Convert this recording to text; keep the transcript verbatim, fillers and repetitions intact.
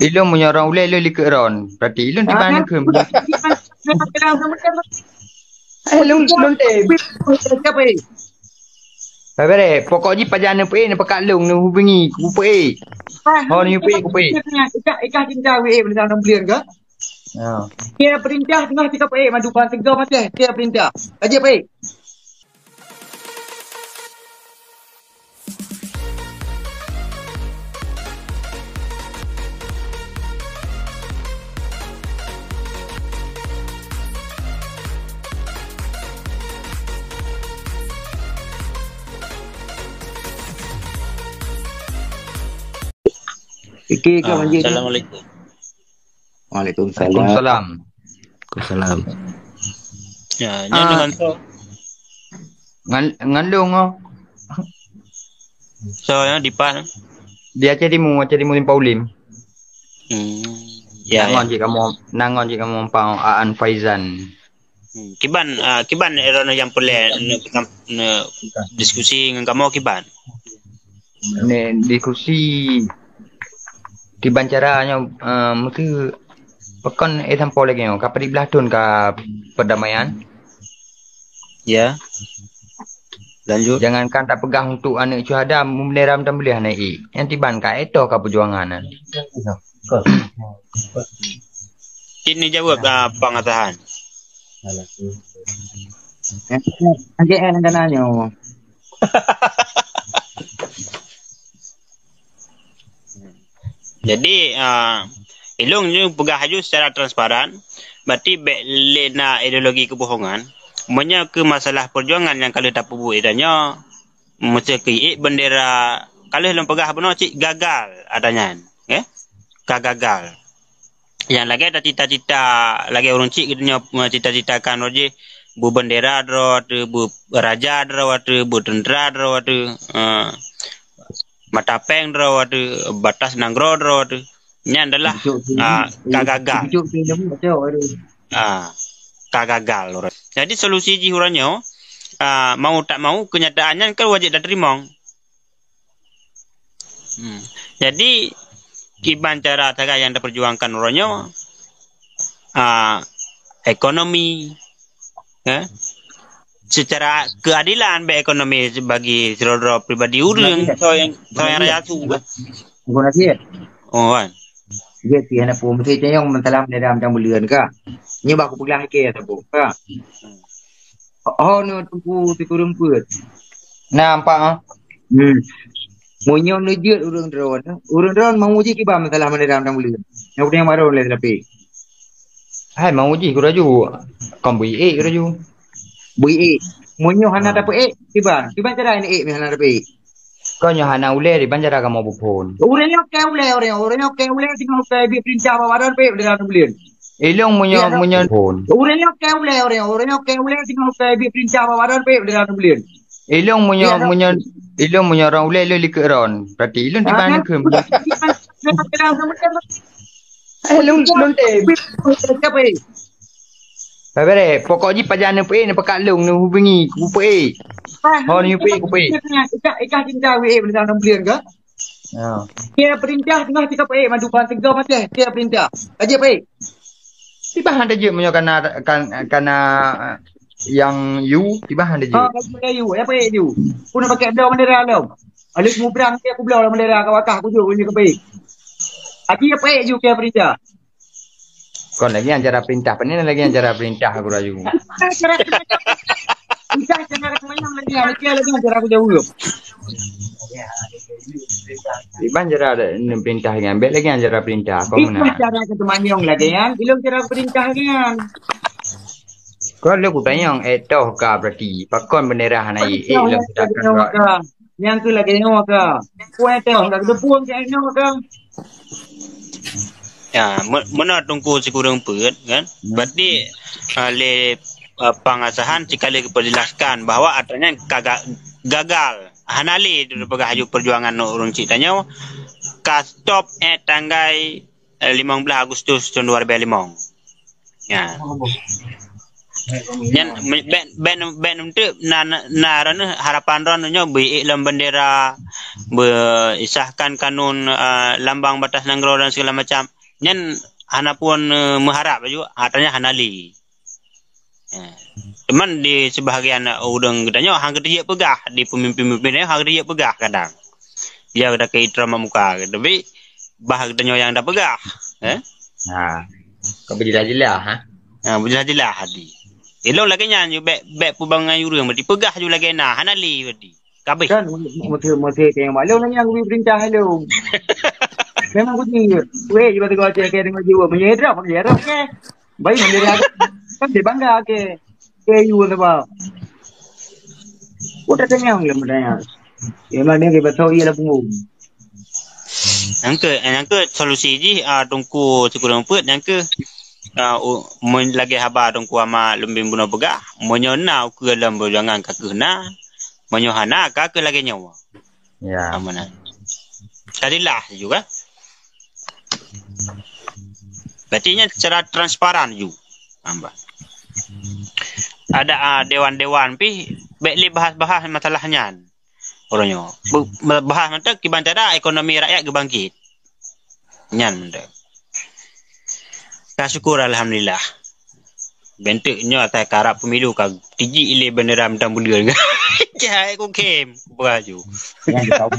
Ilôn meunyoe rôn ulèe, ilôn likot rôn. Berarti ilôn tiban keu. Eh, lôn, lôn tem. Bèk, bèk, pokok jih pajan neupeuék, neupeugah lôn, neuhubungi, kupeuék. Ho, neupeuék, kupeuék. Ikah, ikah cinta wéh, benda enam bulan ke? Ya. Dia perintah tengah tiga peuék, madu pan tiga mati, dia perintah. Aja peuék. Fikir ke Ah, Wan Jin? Assalamualaikum. Waalaikumsalam. Waalaikumsalam. Waalaikumsalam. Ya, nyan Ah. dengan so. Ngan, ngan lôn, oh. So, ya, di pan. Di Aceh Timu, Aceh Timu Simpang Ulim. Hmm. Ya, Nangon ya. Cik kamoe, nangon cik kamoe pang Aan Faizan. Hmm. Kiban, ah, kiban droeneuh nyang peureulèe ne, ne diskusi ngon kamoe kiban. Ne diskusi kiban cara nyoe, eh, meusti pakon, eh, sampoe lagèe nyoe, ka padum blah thôn ka perdamaian. Ya. Lanjut. Jangankan tapeugah untuk aneuk syuhada, meunera meutameuliah aneuk ék. Nyang tiban ka étoh ka peujuangan nyan. Ini jawab, ah, Pang Atahan. Lagèe nyang kana nyoe. Jadi, ah, ilôn nyoe peugah laju secara transparan, berarti bèk lé na ideologi kebohongan. Meunyoe keu masalah perjuangan nyang ka lheueh tapeubuet tanyoe, meuseuti ék bendera, ka lheueh lôn peugah bunoe cit gagal ata nyan, eh? Ka gagal. Nyang lagèe ta cita-cita, lagèe ureueng chik geutanyoe, eh, cita-cita kan roh jih beubendera droe ateueh, beuraja droe ateueh, beuteuntra droe ateueh, eh, mata péng droe ateueh, batas nanggroe droe ateueh. Nyan adalah, Cucuk sini, ah, ka gagal. Cucuk sini, cucuk, aduh. Ah, ka gagal uroe. Jadi solusi jih uroe nyoe, ah, mau tak mau kenyataan nyan kan wajéb tateurimong. Hmm. Jadi, kiban cara sagai nyang taperjuangkan uroe nyoe, ah, ekonomi, eh, secara keadilan bagi ekonomi bagi sidroe-droe pribadi ureueng, soe nyang, soe nyang raja su, eh. Bukan lagi, ya? Oh, kan. Dia tiada pun mesti tayong mentalam dalam macam bulan ka. Nyoe bah kupeugah lagèe saboh ka. Oh, nyoe Teungku sikureueng peuet. Nampak, ah? Hmm. Meunyoe neujeuet ureueng droe, ureueng droe mau uji kiban masalah meunira dan buleuen. Nyang udeb baru lé tapi. Hai, mau uji kuraju. Kon bui ék kuraju. Bui ék. Meunyoe hana Ah. dapeuék, kiban. Kiban cara ini ék hana dapeuék. Kon nyoe hana ulèe, kiban cara kamoe buphon. Ureueng nyoe keu ulèe, ureueng, ureueng nyoe keu ulèe, singoh keu bit perintah bak badan pé, meunira dan buleuen. Ilôn meunyoe, Iya, meunyoe phon. Ureueng nyoe keu ulèe, ureueng, ureueng nyoe keu ulèe, singoh keu bit perintah bak badan pé, meunira dan buleuen. Ilôn meunyoe, Iya, meunyoe, ilôn meunyoe rôn ulèe, ilôn likot rôn. Berarti ilôn Ah, tiban kan? Keu. Eh, lôn, lôn tem. Siapa ni? Bèk, bèk, pokok jih pajan neupeuék, neupeugah lôn, neuhubungi, kupeuék. Ho, neupeuék, kupeuék. Ikah, ikah cinta wéh, benda enam bulan ke? Ya. Keu perintah tengah tiga peuék, madu pan tiga mati, keu perintah. Aja peuék. Sibah hana jeuet meunyoe kana, kan, kana, eh, nyang yu, sibah hana jeuet. Ha, laju yu, ya peuék yu. Pun nak pakai bloe bendera lom. Alus mubrang dia aku bloe bendera ka wakah aku jok bunyi kepék. Aki ya peuék yu keu perintah. Kon lagèe nyan cara perintah, pane lagèe nyan cara perintah aku rayu. Cara perintah, cara perintah lagèe nyan, lagèe nyan cara aku jaweueb. Iban cara ada perintah nyan, bèk lagèe nyan cara perintah. Kon meunan. Iban cara keu teumanyong lagèe nyan, ilôn cara perintah lagèe nyan. Kon lé kutanyong, eh, toh ka berarti. Pakon bendera hana i, eh, lôn sedangkan. Nyang keu lagèe nyoe ka. Puai teuh, dak geupeueng keu nyoe ka. Ya, me-, meunan Teungku sikureueng peuet, kan? Hmm. Berarti, ah, lé, ah, Pang Asahan sikali geuperjelaskan bahwa atra nyan ka ga-, gagal. Hana lé dipeugah aju perjuangan ureueng chik tanyoe ka stop, eh, tanggai eh, limong blah Agustus tahun dua ribu limong. Ya. Nyan me- bèk bèk bèk nuntuk na na, na droeneuh harapan droeneuh nyoe beuiék lom bendera, beusahkan kanun, ah, lambang batas nanggroe dan segala macam. Nyan hana pun, eh, meuharap laju, artinya hana lé. Eh, teuma di sebahagian ureuëng geutanyoe hana geuteubiet peugah, di pemimpin-pemimpin nyoe hana geuteubiet peugah kadang. Ya, geutakeu itra muka, tapi bah geutanyoe nyang tapeugah, eh? Ha. Ka beujeulaih-jeulaih, ha? Ha, beujeulaih-jeulaih hati. Ilong lagèe nyan ju bèk, bèk peubangai ureuëng, berarti peugah ju lagèe na, hana lé berarti. Kabeh. Kan, mesti, mesti tengok maklum lah nyang gubri perintah lu. Memang kucing. Weh, juga tengok Aceh, kayak tengok jiwa. Menyerap, menyerap, ke? Baik, menyerap. Kan dia bangga, ke? Ke, you, sebab. Kau tak tengok, belum tengok. Memang dia, dia betul, ia lah punggung. Nyang keu, nyang keu solusi jih, ah, Teungku Sikureueng Peuet, nyang keu, ah, u-, mun lagèe haba Teungku Ahmad Leumbeng bunoe peugah, meunyoe na ukeue lam peujuangan ka keuh na, meunyoe hana ka keuh lagèe nyoe. Ya. Amanah. Jadilah juga. Berarti nyan secara transparan ju. Hamba. Ada, ah, dewan-dewan pih bèk lé bahas-bahas masalah nyan. Uroe nyoe. Bu-, bahas mantong kiban cara ekonomi rakyat geubangkit. Nyan mantong. Ka syukur alhamdulillah. Bentuk nyoe atai karab pemilu ka tiji ilé bendera mantong budeuen. Cahai ku kem, ku peugah ju. Nyan tahu.